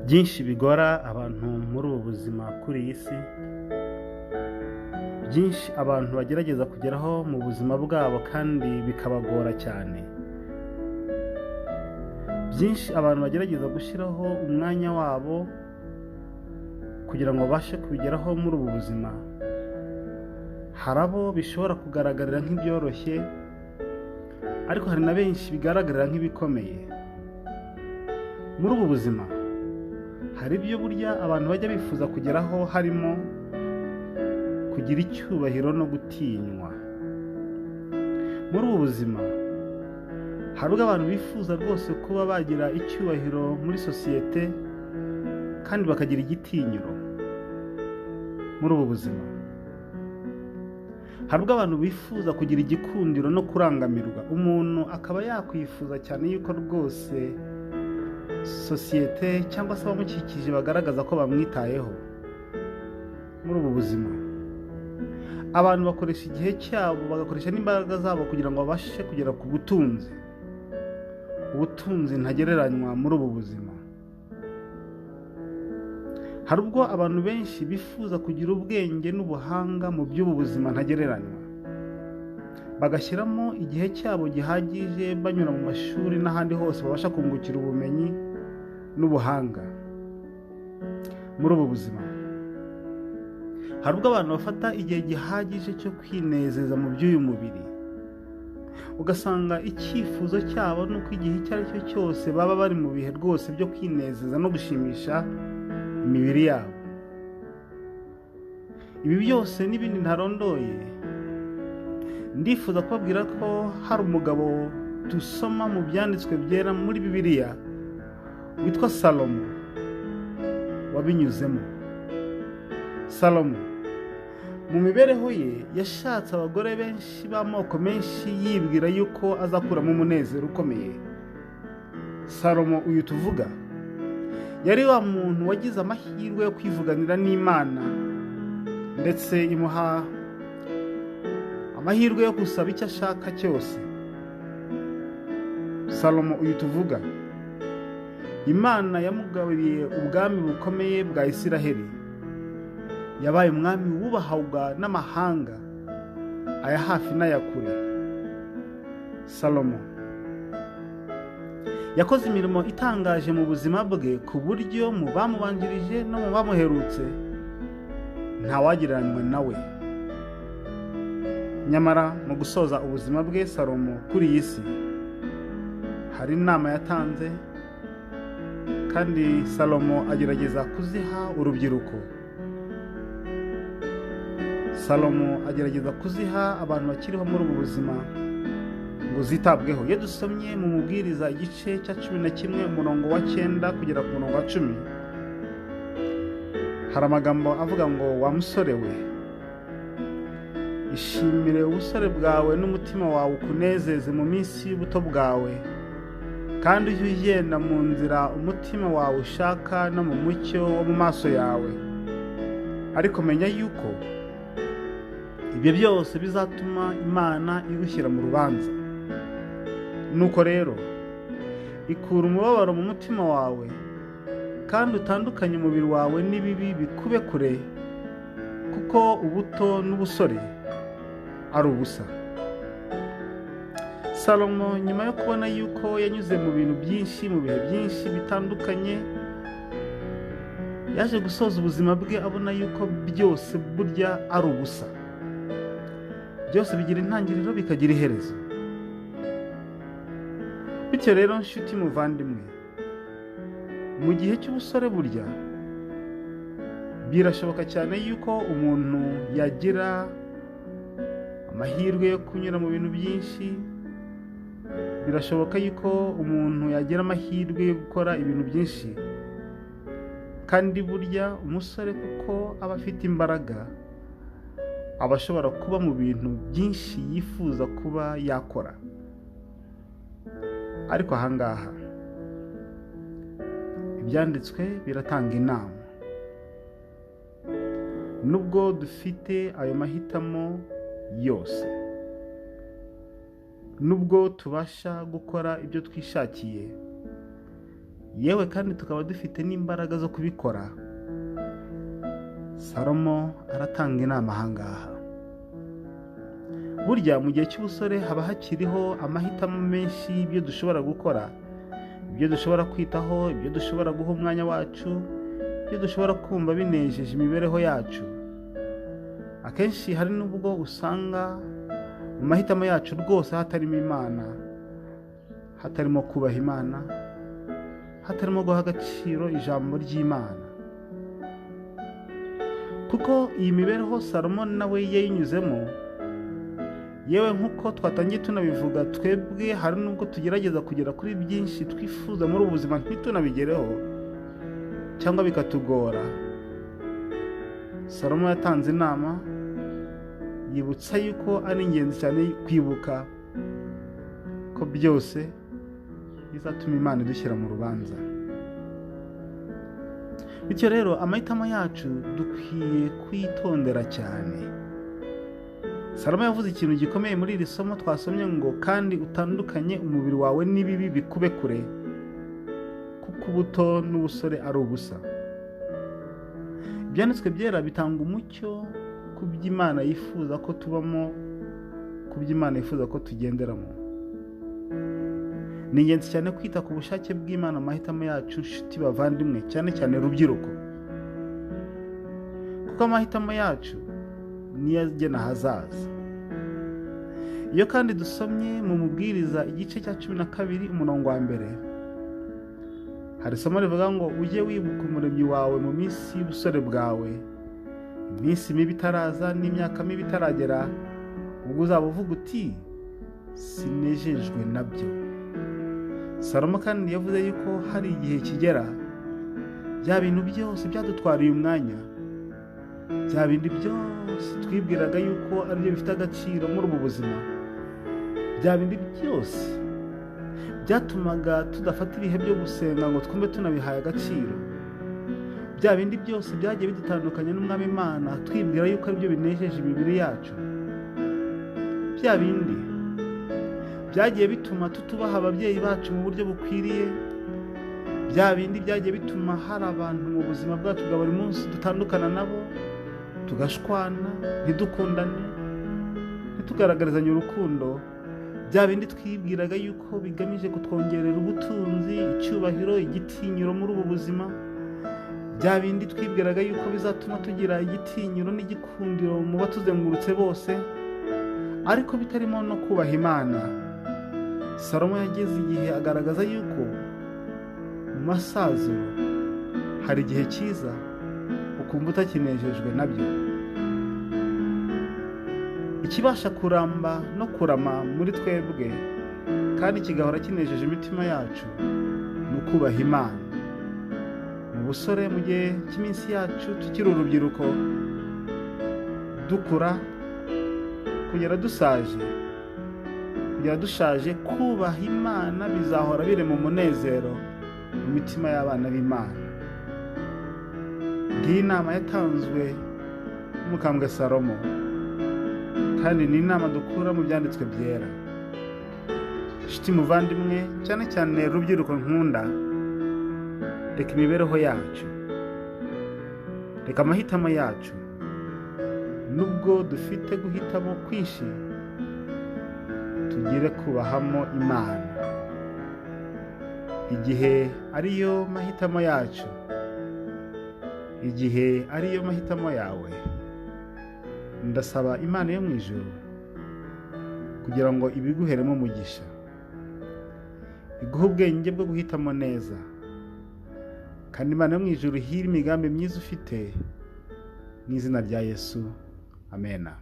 Byinshi bigora abantu muri ubu buzima kuri iyi si, byinshi abantu bagerageza kugeraho mu buzima bwabo kandi bikabagora cyane, byinshi abantu bagerageza gushyiraho umwanya wabo kugira ngo babashe kubigeraho muri ubu buzima. Hari abo bishobora kugaragarira nk'ibyoroshye, ariko hari na benshi bigaragarira nk'ibikomeye. Muri ubu buzima hari ibyo burya abantu bajya bifuza kugeraho, harimo kugira icyubahiro no gutinywa. Muri ubu buzima hari ubwo abantu bifuza rwose kuba bagira icyubahiro muri sosiyete kandi bakagira igitinyiro. Muri ubu buzima hari ubwo abantu bifuza kugira igikundiro no kurangamirwa, umuntu akaba yakwifuza cyane yuko rwose sosiyete cyangwa se abamukikije bagaragaza ko bamwitayeho. Muri ubu buzima abantu bakoresha igihe cyabo, bagakoresha n'imbaraga zabo kugira ngo babashe kugera ku butunzi, ubutunzi ntagereranywa muri ubu buzima. Hari ubwo abantu benshi bifuza kugira ubwenge n'ubuhanga mu by'ubu buzima ntagereranywa, bagashyiramo igihe cyabo gihagije banyura mu mashuri n'ahandi hose babasha kungukira ubumenyi n'ubuhanga. Muri ubu buzima hari ubwo abantu bafata igihe gihagije cyo kwinezeza mu by'uyu mubiri, ugasanga icyifuzo cyabo ni uko igihe icyo ari cyo cyose baba bari mu bihe rwose byo kwinezeza no gushimisha imibiri yabo. Ibi byose n'ibindi ntarondoye, ndifuza kubabwira ko hari umugabo dusoma mu byanditswe byera muri Bibiliya witwa Salomo wabinyuzemo. Salomo mu mibereho ye yashatse abagore benshi b'amoko menshi, yibwira yuko azakuramo umunezero ukomeye. Salomo uyu tuvuga yari wa muntu wagize amahirwe yo kwivuganira n'Imana, ndetse imuha amahirwe yo gusaba icyo ashaka cyose. Salomo uyu tuvuga, Imana yamugaburiye ubwami bukomeye bwa Isiraheli. Yabaye umwami wubahwaga n'amahanga aya hafi n'aya kure. Salomo yakoze imirimo itangaje mu buzima bwe, ku buryo mu bamubanjirije no mu bamuherutse ntawagereranywa nawe. Nyamara mu gusoza ubuzima bwe, Salomo kuri iyi si hari inama yatanze, kandi Salomo agerageza kuziha urubyiruko. Salomo agerageza kuziha abantu bakiriho muri ubu buzima ngo zitabweho. Iyo dusomye mu Mubwiriza igice cya 11 umurongo wa 9 kugera ku murongo wa 10, hari amagambo avuga ngo: wa musore we, ishimire ubusore bwawe n'umutima wawe ukunezeze mu minsi y'ubuto bwawe, kandi ujye ugenda mu nzira umutima wawe ushaka no mu mucyo wo mu maso yawe. Ariko menya yuko ibyo byose bizatuma Imana igushyira mu rubanza. Nuko rero ikura umubabaro mu mutima wawe, kandi utandukanye umubiri wawe n'ibibi bikube kure, kuko ubuto n'ubusore ari ubusa. Salomo nyuma yo kubona yuko yanyuze mu bintu byinshi, mu bihe byinshi bitandukanye, yaje gusoza ubuzima bwe abona yuko byose burya ari ubusa. Byose bigira intangiriro bikagira iherezo. Bityo rero nshuti muvandimwe, mu gihe cy'ubusore burya birashoboka cyane yuko umuntu yagira amahirwe yo kunyura mu bintu byinshi, birashoboka yuko umuntu yagira amahirwe yo gukora ibintu byinshi. Kandi burya umusore kuko aba afite imbaraga, aba ashobora kuba mu bintu byinshi yifuza kuba yakora. Ariko ahangaha ibyanditswe biratanga inama. Nubwo dufite ayo mahitamo yose, nubwo tubasha gukora ibyo twishakiye, Yewe kandi tukaba dufite n'imbaraga zo kubikora. Salomo aratanga inama ahangaha. Burya mu gihe cy'ubusore haba hakiriho amahitamo menshi y'ibyo dushobora gukora, ibyo dushobora kwitaho, ibyo dushobora guha umwanya wacu, ibyo dushobora kumva binejeje imibereho yacu. Akenshi hari n'ubwo usanga mu mahitamo yacu rwose hatarimo Imana, hatarimo kubaha Imana, hatarimo guha agaciro ijambo ry'Imana. Kuko iyi mibereho Salomo nawe yayinyuzemo. Yewe, nk'uko twatangiye tunabivuga, twebwe hari n'ubwo tugerageza kugera kuri byinshi twifuza muri ubu buzima ntitunabigereho cyangwa bikatugora. Salomo yatanze inama yibutsa yuko ari ingenzi cyane kwibuka ko byose bizatuma Imana idushyira mu rubanza. Bityo rero amahitamo yacu dukwiye kuyitondera cyane. Salomo yavuze ikintu gikomeye muri iri somo twasomye ngo: "Kandi utandukanye umubiri wawe n'ibibi, bikube kure, kuko ubuto n'ubusore ari ubusa." Ibyanditswe byera bitanga umucyo ku by'Imana yifuza ko tubamo, ku by'Imana yifuza ko tugenderamo. Ni ingenzi cyane kwita ku bushake bw'Imana mu mahitamo yacu, nshuti bavandimwe, cyane cyane rubyiruko, kuko amahitamo yacu niyo agena ahazaza. Iyo kandi dusomye mu Mubwiriza igice cya 12 umurongo wa 1, hari isomo rivuga ngo: "Ujye wibuka Umuremyi wawe mu minsi y'ubusore bwawe, iminsi mibi itaraza n'imyaka mibi itaragera, ubwo uzaba uvuga uti: 'Sinejejwe nabyo.'" Salomo kandi yavuze yuko hari igihe kigera bya bintu byose byadutwariye umwanya, bya bindi byose twibwiraga yuko aribyo bifite agaciro muri ubu buzima, bya bindi byose byatumaga tudafata ibihe byo gusenga ngo twumve tunabihaye agaciro, bya bindi byose byagiye bidutandukanya n'Umwami Imana twibwira yuko aribyo binejeje imibiri yacu, bya bindi byagiye bituma tutubaha ababyeyi bacu mu buryo bukwiriye, bya bindi byagiye bituma hari abantu mu buzima bwacu bwa buri munsi dutandukana nabo, tugashwana, ntidukundane, ntitugaragarizanye urukundo, bya bindi twibwiraga yuko bigamije kutwongerera ubutunzi, icyubahiro, igitinyiro muri ubu buzima, bya bindi twibwiraga yuko bizatuma tugira igitinyiro n'igikundiro mu batuzengurutse bose, ariko bitarimo no kubaha Imana. Salomo yageze igihe agaragaza yuko mu masaziro hari igihe cyiza ukumva utakinejejwe nabyo. Ikibasha kuramba no kurama muri twebwe kandi kigahora kinejeje imitima yacu ni ukubaha Imana. Mu busore, mu gihe cy'iminsi yacu tukiri urubyiruko, dukura kugera dusaje, kugera dushaje, kubaha Imana bizahora biri mu munezero mu mitima y'abana b'Imana. Ngiyi inama yatanzwe n'umukambwe Salomo, kandi ni inama dukura mu byanditswe byera. Nshuti muvandimwe, cyane cyane rubyiruko nkunda, reka imibereho yacu, reka amahitamo yacu, nubwo dufite guhitamo kwinshi, tugire kubahamo Imana. Igihe ariyo mahitamo yacu, igihe ariyo mahitamo yawe, ndasaba Imana yo mu ijuru kugira ngo ibiguheremo umugisha, iguhe ubwenge bwo guhitamo neza, kandi Imana yo mu ijuru ihire imigambi myiza ufite, mu izina rya Yesu, amena.